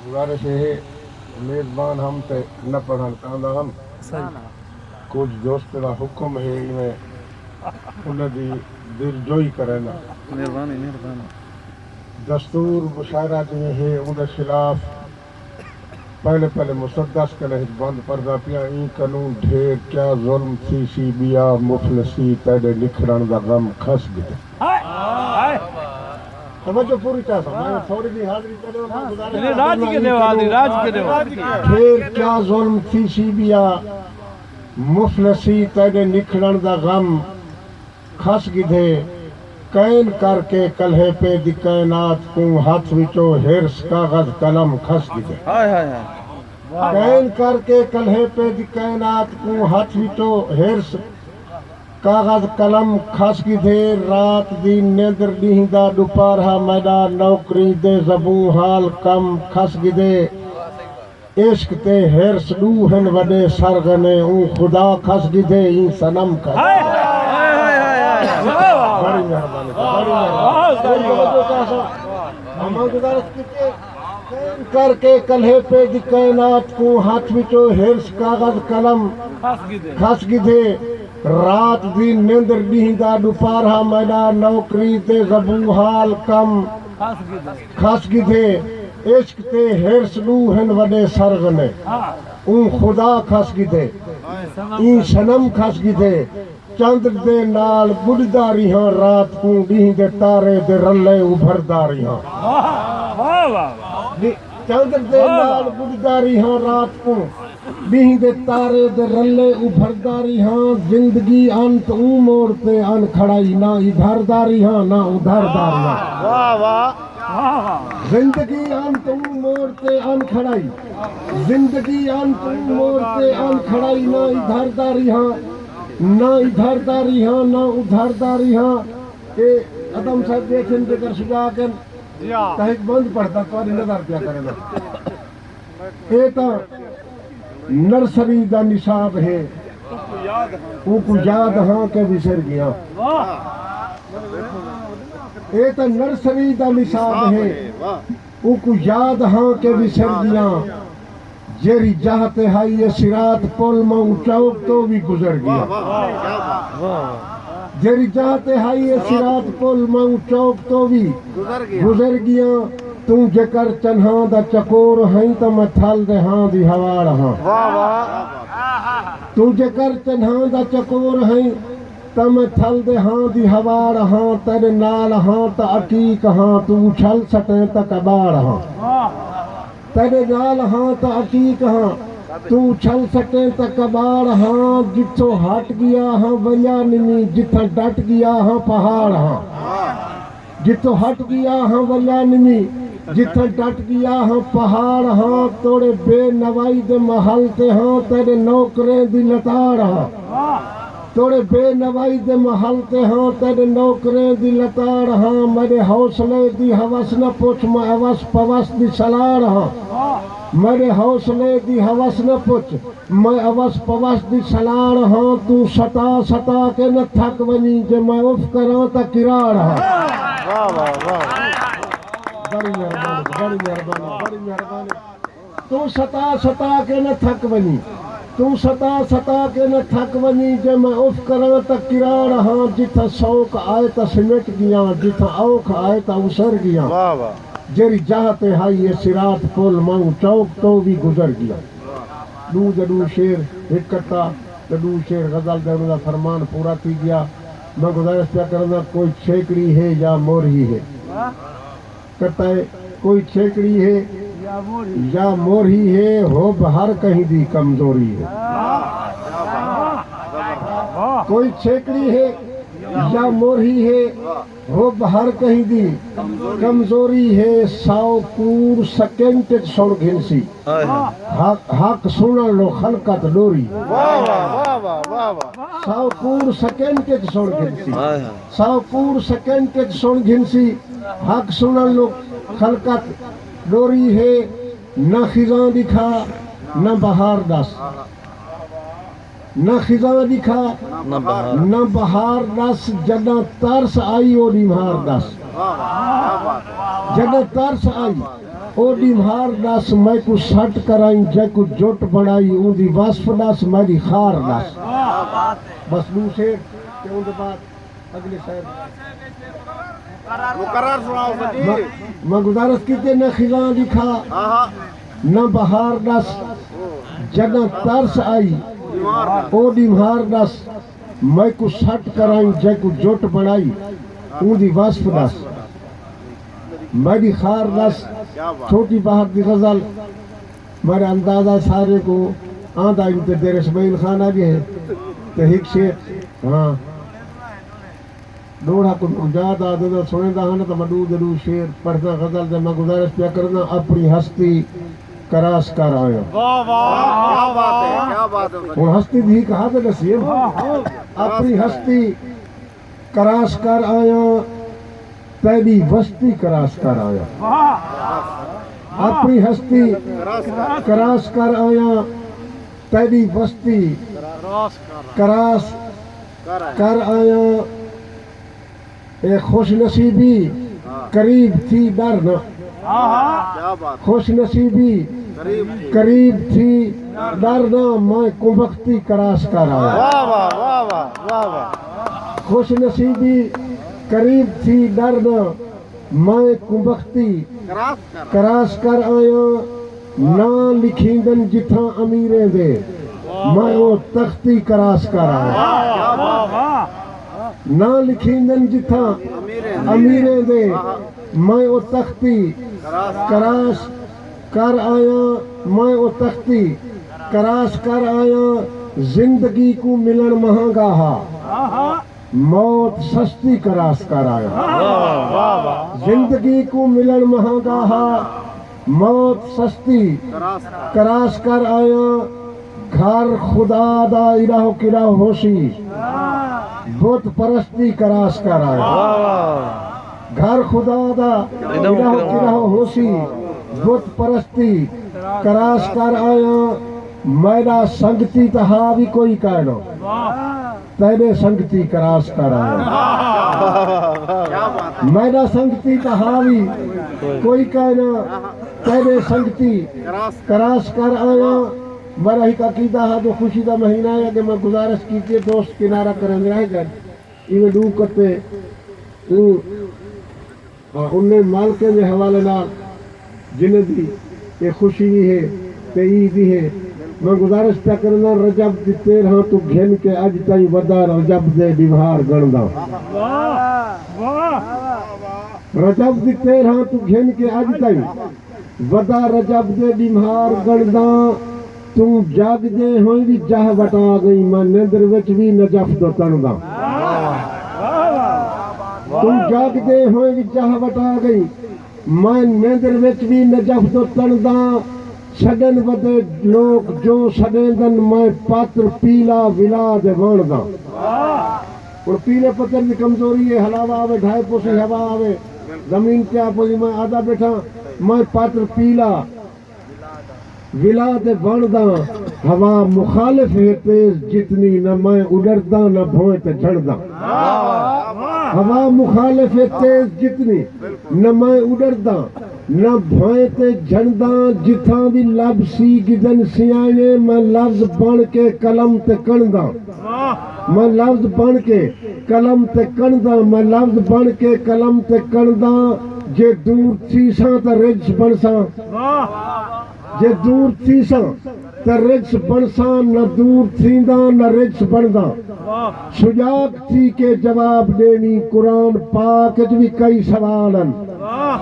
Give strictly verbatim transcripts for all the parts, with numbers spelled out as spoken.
گزارش ہے، میزبان ہم تے نہ پڑھن چاہندا ہم۔ کجھ دوست دا حکم ہے، میں انہاں دی دلجوئی کریندا۔ مہربانی، مہربانی۔ دستور مشاعرہ جیویں ہے، اوندا خلاف پہلے پہلے مسدس کلہچ بند پڑھدا پیاں۔ ایں کنوں ڈھیر کیا ظلم تھیسی ٻیا، مفلسی تیݙے نکھڑݨ دا غم کھس ڳئے۔ ہائے، ہائے۔ توجہ پوری چاہساں، میں تھوڑی جی حاضری کرے، میں گزارش نہیں، راج کے دیو، آدھی راج کے دیو۔ ڈھیر کیا ظلم تھیسی ٻیا، مفلسی تیݙے نکھڑݨ دا غم کھس ڳدھے۔ کائن کر کے کلہیپے دی کائنات کوں، ہتھ وچوں ہرس کاغذ قلم کھس ڳدھے۔ ہائے، ہائے، ہائے۔ کائن کر کے کلہیپے دی کائنات کوں، ہتھ وچوں ہرس کاغذ قلم کھس ڳدھے۔ رات دی نیندر ݙینہہ دا ݙوپہرا، میݙا نوکری دے زبوں حال کم کھس ڳدھے۔ عشق تے حرص ݙو ہن وݙے سرغنے، اوں خدا کھس ڳدھے، ایں صنم کھس ڳدھے۔ ہائے، ہائے، ہائے، ہائے، ہائے۔ واہ، واہ، واہ۔ بڑی مہربانی، بڑی مہربانی۔ واہ، واہ، واہ۔ توجہ چاہساں، ہماں گزارش کیتی ہے۔ کر کے کلہیپے دی کائنات کوں، ہتھ وچوں ہرس کاغذ قلم کھس ڳدھے۔ کھس ڳدھے۔ رات دی نیندر ݙینہہ دا ݙوپہرا، میݙا نوکری تے زبوں حال کم کھس ڳدھے۔ کھس ڳدھے۔ عشق تے حرص ݙو ہن وݙے سرغنے۔ ہاں۔ اوں خدا کھس ڳدھے، ایں صنم کھس ڳدھے۔ چندر دے نال ٻݙدا ریہاں رات کوں، ݙینہہ دے تارے دے رلے ابھردا ریہاں۔ واہ، واہ، واہ، واہ۔ ݙی-، چندر دے واہ، واہ۔ نال ٻݙدا ریہاں رات کوں، ݙینہہ دے تارے دے رلے ابھردا ریہاں۔ زندگی انت اوں موڑ تے آن کھڑائی، نہ ادھر دا ریہاں، نہ ادھر دا ریہاں۔ واہ، واہ۔ زندگی انت اوں موڑ تے آن کھڑائی، زندگی انت اوں موڑ تے آن کھڑائی، نہ ادھر دا ریہاں، نہ ادھر دا ریہاں، نہ ادھر دا ریہاں۔ اے ادم صاحب ݙیکھن جے کر سجا کن، جی ہاں۔ تاں ہک بند پڑھدا، تہاݙی نظر پیا کرے نا۔ اے تاں نرسری دا نصاب ہے، اونکوں یاد ہاں کہ وسر ڳیاں۔ اے تاں نرسری دا نصاب ہے، اونکوں یاد ہاں کہ وسر ڳیاں۔ جیڑھی جاہ تے ہائی اے صراط پل، میں اوں چوک توں وی گزر ڳیاں۔ جیڑھی جاہ تے ہائی اے صراط پل، میں اوں چوک توں وی گزر ڳیاں۔ توں جیکر چنہاں دا چکور ہئیں، تاں میں تھل دے ہاں دی ہواڑ ہاں۔ واہ، واہ۔ توں جیکر چنہاں دا چکور ہئیں، تاں میں تھل دے ہاں دی ہواڑ ہاں۔ تیݙے نال ہاں تاں عقیق ہاں، توں اچھل سٹیں تاں کٻاڑ ہاں۔ تیݙے نال ہاں تاں عقیق ہاں، توں اچھل سٹیں تاں کٻاڑ ہاں۔ جتھوں ہٹ ڳیا ہاں ولیا نمی، جتھاں ڈٹ ڳیا ہاں پہاڑ ہاں۔ جتھوں ہٹ ڳیا ہاں ولیا نمی، جتھاں ڈٹ ڳیا ہاں پہاڑ ہاں۔ توڑے بے نوائی دے محل تے ہاں، تیݙے نوکریں دی لتاڑ ہاں۔ توڑے بے نوائی دے محل تے ہاں، تیݙے نوکریں دی لتاڑ ہاں۔ میݙے حوصلے دی ہوس نہ پچھ، میں اوس پوس دی سلاڑ ہاں۔ میݙے حوصلے دی ہوس نہ پچھ، میں اوس پوس دی سلاڑ ہاں۔ توں ستا ستا کے نہ تھک ونڄیں، جے میں اف کراں تاں کراڑ ہاں۔ واہ، واہ، واہ۔ بڑی مہربانی، بڑی مہربانی، بڑی مہربانی۔ توں ستا ستا کے نہ تھک ونڄیں، توں ستا ستا کے نہ تھک ونڄیں، جے میں اف کراں تاں کراڑ ہاں۔ جتھاں سوکھ آئے تاں سمٹ ڳیاں، جتھاں اوکھ آئے تاں اسر ڳیاں۔ واہ، واہ۔ جیڑھی جاہ تے ہائی اے صراط پل، میں اوں چوک توں وی گزر ڳیاں۔ ݙو جݙوں شعر، ہک کٹا تے ݙو شعر غزل دے، انہاں دا فرمان پورا تھی ڳیا۔ میں گزارش پیا کریندا، کوئی چھیکڑی ہے یا مورھی ہے۔ کٹا ہے، کوئی چھیکڑی ہے یا مورھی ہے، حب ہر کہیں دی کمزوری ہے۔ کوئی چھیکڑی ہے یا مورھی ہے، حب ہر کہیں دی کمزوری ہے۔ سو کوڑ سیکنڈ اچ سݨ گھنسی۔ ہائے ہائے۔ حق، حق سݨݨ لو خلقت ݙوری۔ واہ، واہ، واہ، واہ، واہ، واہ۔ سو کوڑ سیکنڈ اچ سݨ گھنسی۔ ہائے ہائے۔ سو کوڑ سیکنڈ اچ سݨ گھنسی۔ حق سݨݨ لو خلقت ݙوری ہے۔ نہ خزاں ݙکھا، نہ بہار ݙس۔ نہ خزاں ݙکھا، نہ بہار۔ نہ بہار ݙس، جݙاں ترس آئی اوݙی مار ݙس۔ جݙاں ترس آئی، او ݙیوار ݙس، میکوں سٹ کرائیں، جیکوں جٹ بݨائی، اوندی وصف ݙس، میݙی خار ݙس۔ بس ݙو شعر تے اوندے بعد اڳلے شعر۔ مقرر سݨاؤ سجی۔ میں، میں گزارش کیتے نہ خزاں ݙکھا، ہاں ہاں۔ نہ بہار ݙس، جݙاں ترس آئی، او ݙیوار ݙس، میکوں سٹ کرائیں، جیکوں جٹ بݨائی، اوندی وصف ݙس، میݙی خار ݙس۔ کیا بات۔ چھوٹی بہار دی غزل، میݙا اندازہ سارے کوں آندا ہی تے دیر اسماعیل خان آ ڳئے ہیں۔ تے ہک شعر، ہاں، ݙوہڑا کوں یاد آ ݙیندا، سݨیندا ہاں تاں میں ݙو دے ݙو شعر پڑھداں غزل دے۔ میں گزارش پیا کرینداں، اپݨی ہستی کراس کر آیاں۔ واہ واہ، کیا بات ہے، کیا بات ہے۔ ہݨ ہستی دی ہک حد ݙسی ہے۔ اپݨی ہستی کراس کر آیاں، تیݙی وستی کراس کر آیاں۔ واہ۔ اپݨی ہستی کراس کر آیاں، تیݙی وستی کراس کر آیاں۔ اے خوش نصیبی قریب تھی ݙر نہ۔ کیا بات۔ خوش نصیبی قریب تھی۔ قریب تھی ݙر نہ، میں کمبختی کراس کر آیاں۔ واہ واہ، واہ واہ، واہ واہ۔ خوش نصیبی قریب تھی ݙر نہ، میں کمبختی کراس کر۔ کراس کر آیاں۔ ناں لکھیندن جتھاں امیریں دے، میں او تختی کراس کر آیاں۔ واہ واہ، واہ۔ ناں لکھیندن جتھاں امیریں دے، میں او تختی کراس کر آیاں، میں او تختی کراس کر آیاں۔ زندگی کوں ملݨ مہانگا ہا، موت سستی کراس کر آیاں۔ واہ واہ، واہ۔ زندگی کوں ملݨ مہانگا ہا، موت سستی کراس کر آیاں۔ گھر خدا دا اݙاہو کݙاہو ہوسی، بت پرستی کراس کر آیاں۔ واہ واہ۔ گھر خدا دا اݙاہو کݙاہو ہوسی، بت پرستی کراس کر آیاں۔ میݙا سنگتی تاں ہا وی کوئی کائنا، تیݙے سنگتی کراس کر آیاں۔ میݙا سنگتی تاں ہا وی کوئی کائنا، تیݙے سنگتی کراس کر آیاں۔ میݙا ہک عقیدہ ہا جو خوشی دا مہینہ ہے، اڳے میں گزارش کیتی ہے، دوست کنارہ کریندے رہ ڳئے۔ ایویں ݙو کتے، اوں ہاں، انہیں مالکیں دے حوالے نال جنہیں دی اے خوشی وی ہے تے عید وی ہے۔ میں گزارش پیا کرینداں، رجب دی تیرہاں توں گھن کے اڄ تائیں ودا رجب دے ݙیوار ڳݨداں۔ واہ، واہ۔ رجب دی تیرہاں توں گھن کے اڄ تائیں ودا رجب دے ݙیوار ڳݨداں۔ توں جاڳدے ہوئیں وی جاہ وٹا ڳئیں، میں نندر وچ وی نجف دو تݨداں۔ توں جاڳدے ہوئیں وی جاہ وٹا ڳئیں، میں نندر وچ وی نجف دو تݨداں۔ چھݙن ودے لوک جو سݙیندن، میں پاتر پیلا ولا دے وݨداں۔ ہݨ پیلے پتر دی کمزوری ہے، ہلاوا آوے، ڈھائے پوسی ہوا آوے، زمین تے آ پوسی، میں آہدا ٻیٹھاں، میں پاتر پیلا ولا دے وݨداں۔ ہوا مخالف ہے تیز جتنی، نہ میں اݙرداں نہ بھوئیں تے جھݨداں۔ ہوا مخالف ہے تیز جتنی، نہ میں اݙرداں نہ بھوئیں تے جھݨداں۔ جتھاں وی لب سی گدن سیائیں، میں لفظ بݨ کے قلم تے کݨداں۔ میں لفظ بݨ کے قلم تے کݨداں، میں لفظ بݨ کے قلم تے کݨداں۔ جے دور تھیساں تاں رجس بݨساں، جے دور تھیساں تاں رجس بݨساں، نہ دور تھینداں نہ رجس بݨداں۔ سڄاڳ تھی کے جواب ݙیویں، قرآن پاک اچ وی کئی سوال ہن۔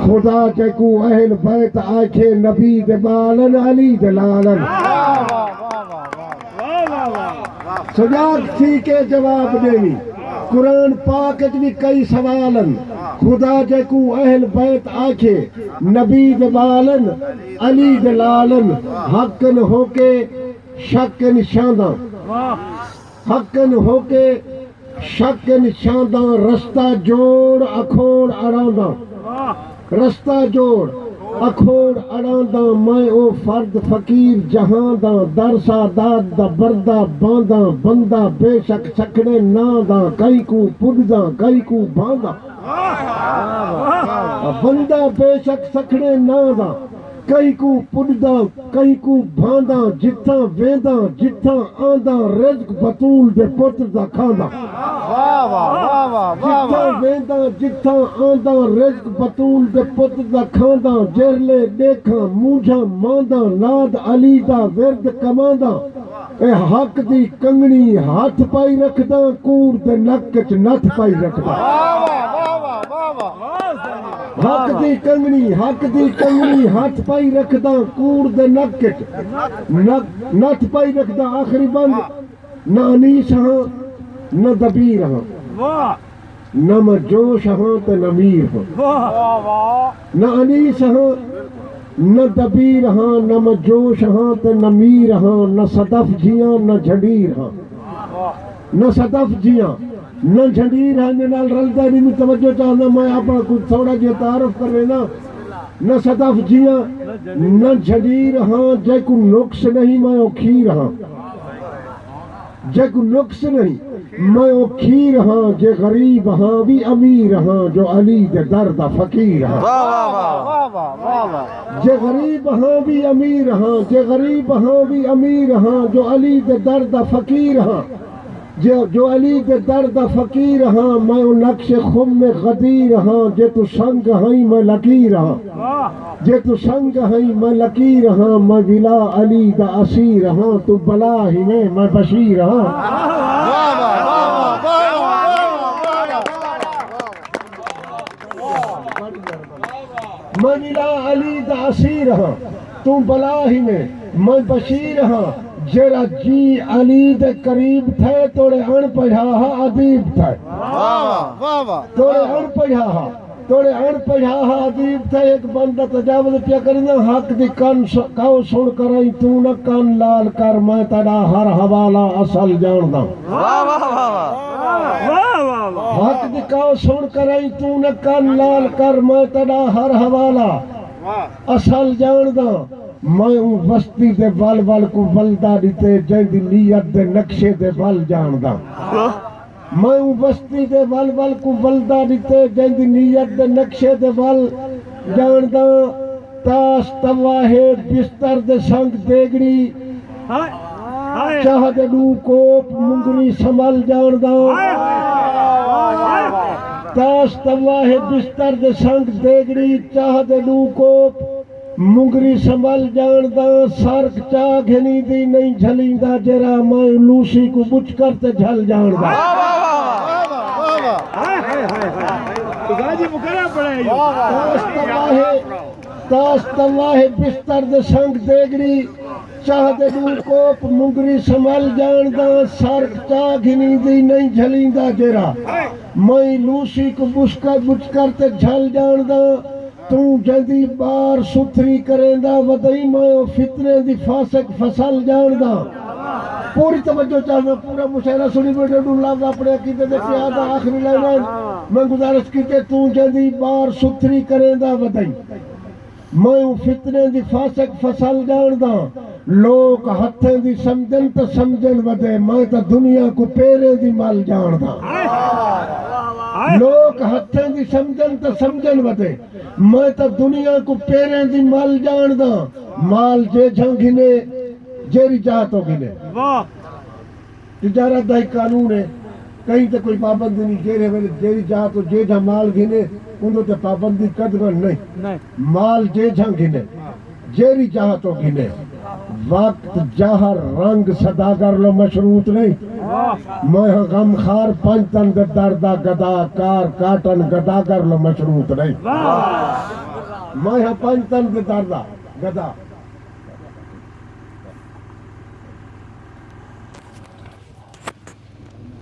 خدا جیکوں اہل بیت آکھے، نبی دے ٻال ہن، علی دے لال ہن۔ سڄاڳ تھی کے جواب ݙیویں۔ قرآن پاک اچ وی کئی سوال ہن۔ خدا جیکوں اہل بیت آکھے، نبی دے ٻال ہن، علی دے لال ہن۔ حق ہن ہو کے شک نشانداں، حق ہن ہو کے شک نشانداں۔ رستہ جوڑ اکھوڑ اڑانداں، رستہ جوڑ اکھوڑ اڑانداں۔ میں او فرد فقیر جہاں دا، در سادات دا بردہ بانداں۔ بندہ بے شک سکھڑے ناں دا، کہیں کوں پݙداں کہیں کوں بھانداں۔ بندہ بے شک سکھڑے ناں دا، کہیں کوں پݙداں، کہیں کوں بھانداں، جتھاں وینداں، جتھاں آنداں، رزق بتول دے پتر دا کھانداں۔ واہ واہ، واہ واہ، واہ جتھاں واہ۔ وینداں، جتھاں آنداں، رزق بتول دے پتر دا کھانداں۔ جیرھلے ݙیکھاں مونجھاں مانداں، ناد علی دا ورد کمانداں۔ اے حق دی کنگݨی ہتھ پائی رکھداں، کوڑ دے نک اچ نتھ پائی رکھداں۔ واہ واہ، واہ واہ، واہ واہ۔ حق دی کنگݨی، حق دی کنگݨی ہتھ پائی رکھداں، کوڑ دے نک اچ نک، نتھ پائی رکھداں۔ آخری بند، نہ انیس ہاں، نہ دبیر ہاں۔ واہ۔ نہ میں جوش ہاں تے نہ میر ہاں۔ واہ واہ۔ نہ انیس ہاں، نہ دبیر ہاں، نہ میں جوش ہاں تے نہ میر ہاں، نہ صدف جیاں، نہ جھنڈیر ہاں۔ نہ صدف جیاں، نہ جھنڈیر ہاں، انہیں نال رلدا نہیں، میں توجہ چاہندا، میں اپݨا کجھ تھوڑا جیہا تعارف کر لینا۔ نہ صدف جیاں، نہ جھنڈیر ہاں، جے کوں نقص نہیں، میں او کھیر ہاں۔ جے کوں نقص نہیں، میں او کھیر ہاں، جے غریب ہاں وی امیر ہاں، جو علی دے در دا فقیر ہاں۔ واہ واہ واہ۔ واہ واہ، واہ واہ۔ جے غریب ہاں وی امیر ہاں، جے غریب ہاں وی امیر ہاں، جو علی دے در دا فقیر ہاں۔ جے، جو علی دے در دا فقیر ہاں، میں او نقش خم غدیر ہاں، جے توں سنگ ہئیں میں لکیر ہاں۔ واہ۔ جے توں سنگ ہئیں میں لکیر ہاں، میں ولا علی دا اسیر ہاں، توں بلا ہیویں میں بشیر ہاں۔ واہ واہ، واہ واہ، واہ واہ، واہ واہ۔ میں ولا علی دا اسیر ہاں، توں بلا ہیویں میں بشیر ہاں۔ جیڑھا جی علی دے قریب تھئے، توڑے اݨ پڑھا ہا ادیب تھئے۔ واہ واہ، واہ واہ۔ توڑے اݨ پڑھا ہا۔ توڑے اݨ پڑھا ہا ادیب تھئے، ہک بند دا تجاوز پیا کریندا۔ حق دی کن س-، کاؤ سݨ کرائیں توں نہ کن لال کر، میں تیݙا ہر حوالہ اصل ڄاݨداں۔ واہ واہ واہ واہ۔ واہ واہ واہ۔ حق دی کاؤ سݨ کرائیں توں نہ کن لال کر، میں تیݙا ہر حوالہ واہ۔ اصل ڄاݨداں۔ میں اوں وستی دے ول ول کوں ولدا ݙتے، جیندی نیت دے نقشے دے ول ڄاݨداں۔ واہ۔ میں اوں وستی دے ول ول کوں ولدا ݙتے، جیندی نیت دے نقشے دے ول ڄاݨداں۔ تاش توا ہے بستر دے سنگ دیگڑی، ہائے، ہائے۔ چاہ دے ݙو کوپ منگری سنبھل ڄاݨداں۔ ہائے، ہائے۔ تاش توا ہے بستر دے سنگ دیگڑی، چاہ دے ݙو کوپ منگری سنبھل ڄاݨداں۔ سرک چا گھنیندی نہیں جھلیندا جیرھا، میں لوسی کوں ٻچ کر تے جھل ڄاݨداں۔ واہ واہ واہ۔ ہائے، ہائے، ہائے، ہائے۔ خدا جی مکرم بڑا ہے۔ واہ واہ۔ تاش توا ہے، تاش توا ہے بستر دے سنگ دیگڑی، چاہ دے ݙو کوپ منگری سنبھل ڄاݨداں۔ سرک چا گھنیندی نہیں جھلیندا جیرھا، میں لوسی کوں ٻچ کر، ٻچ کر تے جھل ڄاݨداں۔ توں جیندی ٻار ستھری کریندا ودئیں، میں او فتنے دی فاسق فصل ڄاݨداں۔ پوری توجہ چاہنداں، پورا مشاعرہ سݨی ٻیٹھے، ݙو لفظ اپݨے عقیدے دے پیار دا آخری لائن ہے۔ میں گزارش کیتے، توں جیندی ٻار ستھری کریندا ودئیں، میں او فتنے دی فاسق فصل ڄاݨداں۔ لوک ہتھیں دی سمجھن تاں سمجھن ودے، میں تاں دنیا کوں پیریں دی مل ڄاݨداں۔ لوک ہتھیں دی سمجھن تاں سمجھن ودے، میں تاں دنیا کوں پیریں دی مل ڄاݨداں۔ مال جیجھاں گھنے، جیڑھی جاہ توں گھنے۔ واہ۔ تجارت دا ہک قانون ہے، کہیں تے کوئی پابندی نہیں، جیڑھے ویلے جیڑھی جاہ توں جیجھاں مال گھنے، اوندے تے پابندی قدغن نہیں۔ نہیں۔ مال جیجھاں گھنے، جیڑھی جاہ توں گھنے، وقت، جاہ، رنگ سوداگر لو مشروط نہیں۔ واہ۔ میں ہاں غمخوار پنج تن دے در دا گدا، کار کاٹن گداگر لو مشروط نہیں۔ واہ۔ میں ہاں پنج تن دے در دا گدا،